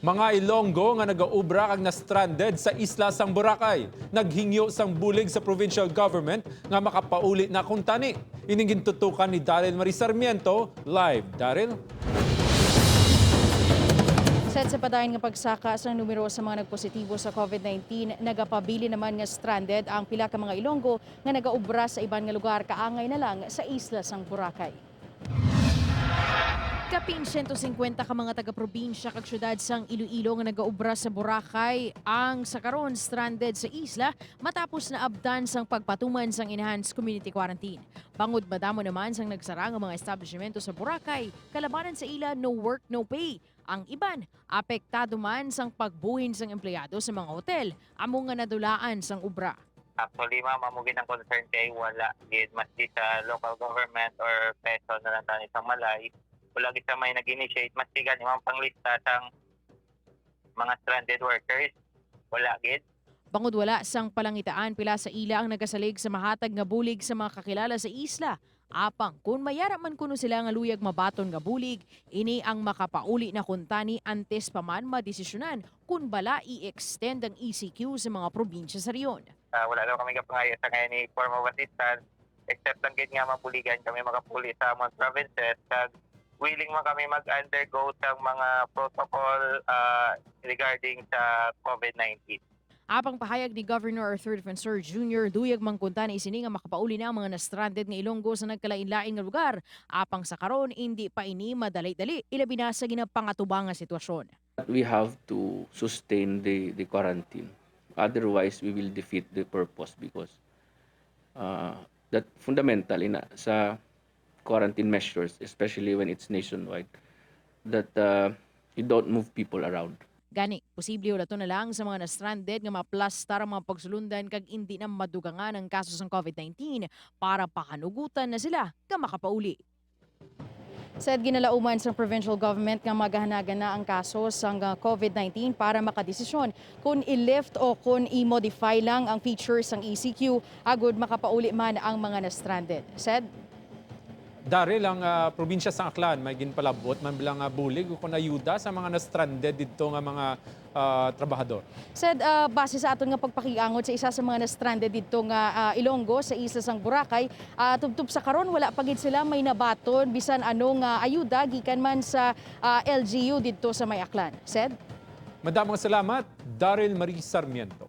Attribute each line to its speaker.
Speaker 1: Mga Ilonggo nga nagaubra kag na-stranded sa isla sang Boracay, naghingyo sang bulig sa provincial government nga makapauli na kuntani. Ining gintutukan ni Daryl Marie Sarmiento live. Daryl?
Speaker 2: Set sa padayon nga pagsaka sa numero sa mga nagpositibo sa COVID-19, nagapabili naman nga stranded ang pila ka mga Ilonggo nga nagaubra sa iban nga lugar kaangay na lang sa isla sang Boracay. Kapin 150 ka mga taga-probinsya kag syudad sang Iloilo nga nagaobra sa Boracay ang sa karon stranded sa isla matapos na abdan sang pagpatuman sang enhanced community quarantine. Bangod madamo naman sang nagsara nga mga establishmento sa Boracay, kalabanan sa ila, no work, no pay. Ang iban, apektado man sang pagbuhin sang empleyado sa mga hotel, amo nga nadulaan sang ubra.
Speaker 3: Actually, ma'am, amo gid ang concern kay wala gid maski sa local government or PESO na lang tani sa malay. Wala gid sa may nag-initiate maski gani, ma'am, panglista sang mga stranded workers. Wala gid.
Speaker 2: Bangod wala sang palangitaan, pila sa ila ang nagasalig sa mahatag nga bulig sa mga kakilala sa isla. Apang kung mayara man kuno sila nga luyag mabaton nga bulig, ini ang makapauli na kuntani antes pa man madesisyonan kung bala i-extend ang ECQ sa mga probinsya sa rehiyon.
Speaker 3: Wala daw kami kapangayo sa ngayon ni form of assistance except lang gid nga mabuligan kami makapuli sa among provinces kag willing man kami mag-undergo sa mga protocol regarding sa COVID-19.
Speaker 2: Apang pahayag ni Governor Arthur Defensor Jr., duyag man kuntani isini nga makapauli na ang mga na-stranded nga Ilonggo sa nagkalain-lain nga lugar. Apang sa karon, hindi pa ini madali-dali, ilabi na sa ginapangatubang nga sitwasyon.
Speaker 4: We have to sustain the quarantine. Otherwise, we will defeat the purpose because that fundamental ina sa quarantine measures, especially when it's nationwide, that you don't move people around.
Speaker 2: Gani, posible wala to na lang sa mga na-stranded nga maplastar ang mga pagsulundan kag hindi na madugangan ang kaso ng COVID-19 para pakanugutan na sila ka makapauli. Said ginalauman sa provincial government nga magahanagan na ang kaso sa COVID-19 para makadesisyon kung i-lift o kung i-modify lang ang features ng ECQ agud makapauli man ang mga na-stranded. Said.
Speaker 1: Daryl, ang probinsya sa Aklan may ginpalabot man bilang bulig o kung ayuda sa mga na-stranded didto nga mga trabahador?
Speaker 2: Said base sa aton nga pagpakiangot sa isa sa mga na-stranded didto nga Ilonggo sa isla sang Boracay, tubtob sa karon wala pa gid sila may nabaton bisan ano nga ayuda gikan man sa LGU didto sa may Aklan. Said.
Speaker 1: Madamong salamat, Daryl Marie Sarmiento.